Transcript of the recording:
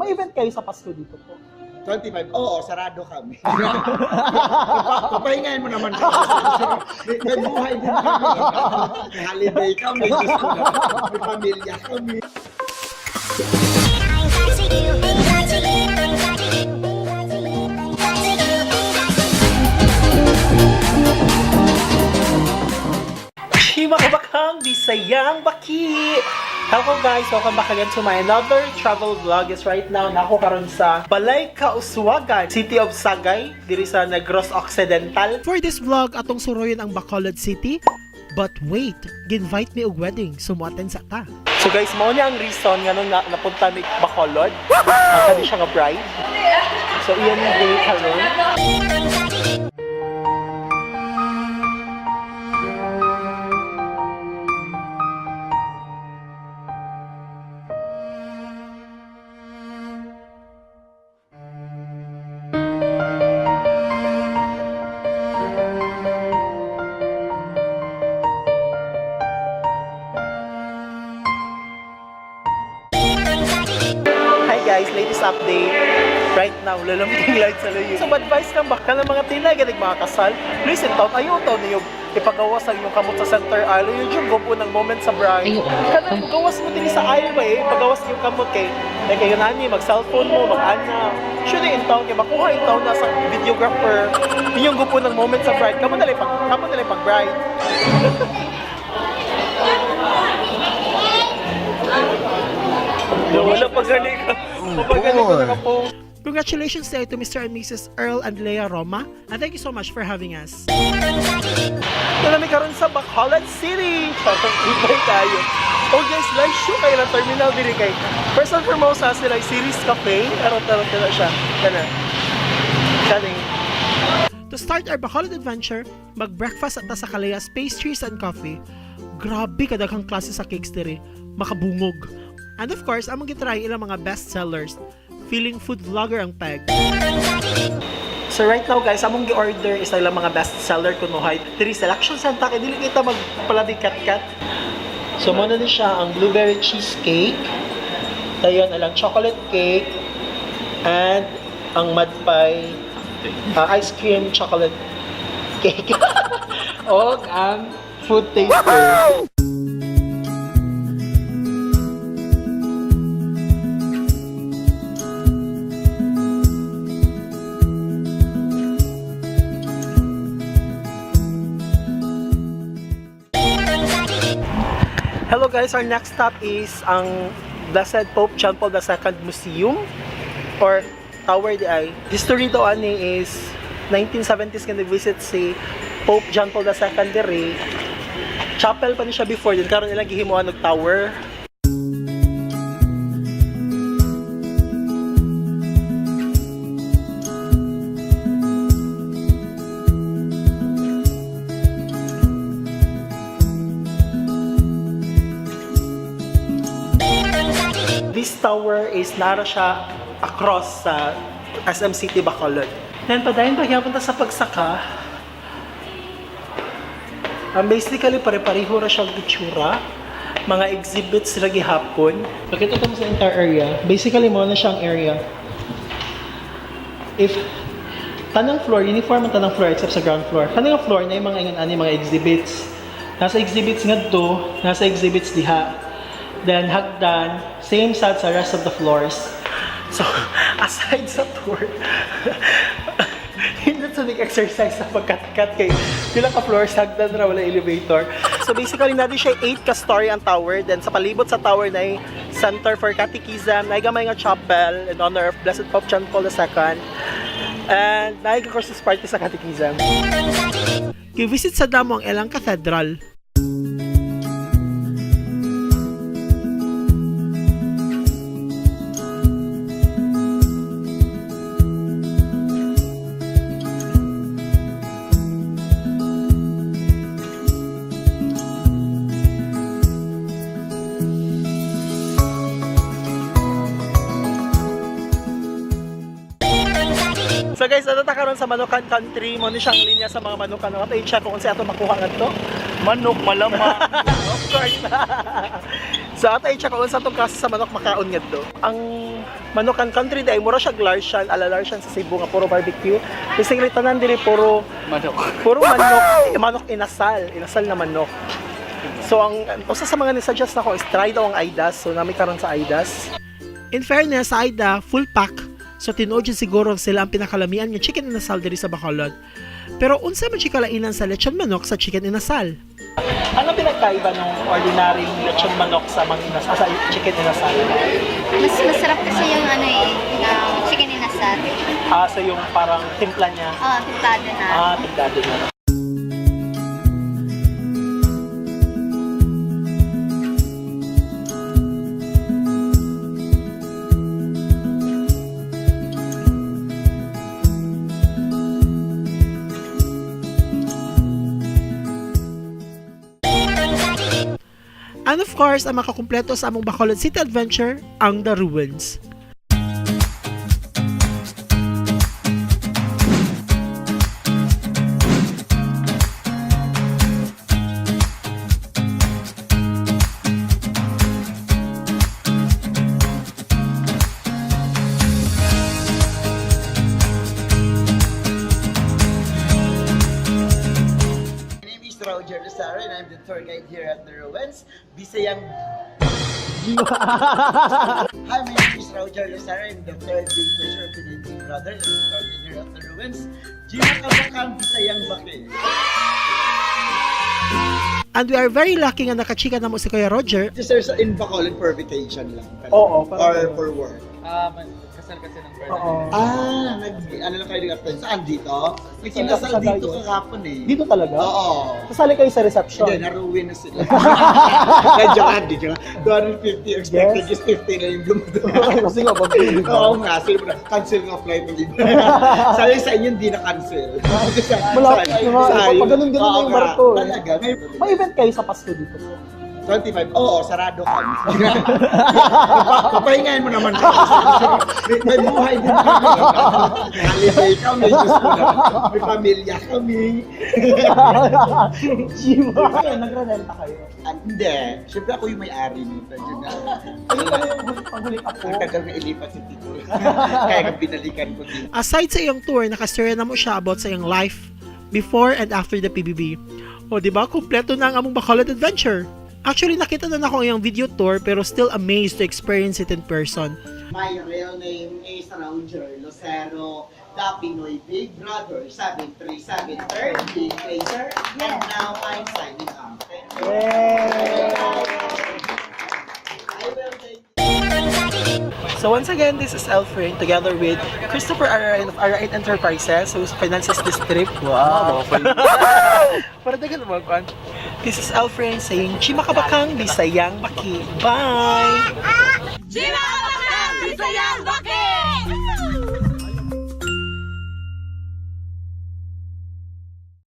May event kayo sa Pasko dito po? 25. Oo, sarado kami. Papahingayin mo naman kami. May buhay din kami. May holiday kami. Diyos ko naman. May pamilya kami. Himakabakang Bisayang Baki! Hello guys! Welcome back again to my another travel vlog. Yes, right now, nako karon sa Balay Kauswagan, City of Sagay, diri sa Negros Occidental. For this vlog, atong suroyon ang Bacolod City. But wait, ginvite me og wedding, so moattend sa ta. So guys, mao niya ang reason nga nung napunta mi Bacolod. Ang kani siya nga bride. So iyan yung day karon. Hi guys, latest update. Right now, lalamig ang light sa layo. So, advice lang baka ng mga tinay, ganig mga kasal. Please, in town, ayaw taon niyo ipagawas ang inyong kamot sa center aisle. Yun yung gupo ng moment sa bride. Ay, oo. Kanang gawas mo din sa aisle ba eh. Pagawas yung kamot kay like kayo nani, mag cellphone mo, mag ana. Sure in town kay makuha in town na sa videographer. Yun yung gupo ng moment sa bride. Kamo nalay pag bride. Wala pa gani ka. Pagani ko nakapo. Congratulations to Mr. and Mrs. Earl and Leah Roma, and thank you so much for having us. Nalami karon sa Bacolod City. Charot, ibay tayo. Oh guys, live show kayo ng terminal diri kay. First and foremost, ha, sila Series Cafe. Arot-arot nila siya. Kana. Kaning. To start our Bacolod adventure, mag-breakfast at sa Kalaya's Pastries and Coffee. Grabe kadaghang klase sa cakes diri. Makabungog. And of course, among gitry ilang mga best sellers. Feeling food vlogger ang peg. So right now guys, among gi-order is ilang mga best seller kunuhay. Three selection sa kay dili kita magpalabi kat-kat. So mo na ni siya ang blueberry cheesecake. Dayon alang chocolate cake and ang mud pie ice cream chocolate cake. Og ang food taster. Hello guys, our next stop is ang Blessed Pope John Paul II Museum or Tower di ay. History daw ani is 1970s nga visit si Pope John Paul II diri. Chapel pa ni siya before din karon ilang gihimuan og tower. This tower is nara siya across sa SM City Bacolod. Then padayon pa gyapon ta sa pagsaka. Basically pare-pareho ra siya ang itsura. Mga exhibits ra gihapon. Pakita ko sa entire area. Basically mo na siyang area. If tanang floor, uniform ang tanang floor except sa ground floor. Tanang floor na yung mga ingon ani mga exhibits. Nasa exhibits ngadto, nasa exhibits diha. Then hagdan, same sad sa rest of the floors. So, aside sa tour, hindi sa exercise sa pagkat-kat kay pila ka floors hagdan ra wala elevator. So basically natin siya 8 ka story ang tower, then sa palibot sa tower na Center for Catechism, na gamay nga chapel in honor of Blessed Pope John Paul II. And naay Christmas party sa Catechism. Gi-visit sa damo ang Elang Cathedral. So guys, ano ta karon sa Manukan Country, mo ni siyang linya sa mga manukan. Ano i-check kung unsa ato makuha ngadto. Manok, malamang. Of course. So atay tsaka unsa tong klase sa manok makaon ngadto. Ang Manukan Country diay mura siya Larshan, ala Larshan sa Cebu nga puro barbecue. Basically tanan diri puro Manok. puro manok, manok inasal, inasal na manok. So ang usa sa mga ni-suggest nako is try daw ang Aidas. So nami karon sa Aidas. In fairness, sa Aida, full pack. So tinuod jud siguro sila ang pinakalamian nga chicken inasal diri sa Bacolod. Pero unsa man siya kalainan sa lechon manok sa chicken inasal? Ano pinagkaiba ng ordinary lechon manok sa mang inasal, sa chicken inasal? Mas masarap kasi yung ano eh, ng chicken inasal. Ah, so yung parang timpla niya. Oo, timplado na. Ah, timplado niya. And of course, ang makakumpleto sa among Bacolod City Adventure, ang The Ruins. My name is Roger Lazaro and I'm the tour guide here at the Ruins. Bisayang. Hi, my name is Roger Lazaro. I'm the third big pleasure of the Big Brother and the tour guide here at the Ruins. Gina Kabakang Bisayang Bakil. And we are very lucky nga nakachika na mo si Kuya Roger. Just sir, in Bacolod for vacation lang. Oo, parang Or ganun. for work. Ah, kasal kasi ng brother. Oo. Ah, nag, ano lang kayo nag-attend? Saan dito? May kinasal Sa dito Dayo. kahapon eh. Dito talaga? Oo. Kasali kayo sa reception. Hindi, naruwi na sila. Medyo ka, di ka. 250 expected, Yes. just 50 na yung dumadaan. Kasi nga, pag di ba? Oo nga, sila na, cancel nga flight ng iba. Sabi sa inyo, hindi na cancel. Malapit na nga, eh. Pag ganun-ganun na Oo yung nga, barko eh. Talaga. May event kayo sa Pasko dito po. 25, oo, sarado kami. Papahingahin mo naman kami. May buhay din kami. Holiday kami, Diyos ko naman. May pamilya kami. Chiba. Nagre-renta kayo. Ah, hindi. Siyempre ako yung may-ari nito. Yun na. Ano pala yung panghuling apo? Ang tagal na ilipat si Tito. Kaya nga binalikan ko din. Aside sa iyang tour, nakastorya na mo siya about sa iyang life before and after the PBB. O di ba, kumpleto na ang among Bacolod adventure. Actually, nakita na nako ang iyang video tour pero still amazed to experience it in person. My real name is Roger Lucero, the Pinoy Big Brother, 737 third Big Laser. And now I'm signing off. Thank you. I will take So once again, this is Elfrin together with Christopher Arain of Arain Enterprises who finances this trip. Wow! Para dagan mo, kwan. This is Elfrin saying, Chima kabakang, Bisayang baki. Bye! Gina Kabakang! Bisayang Baki!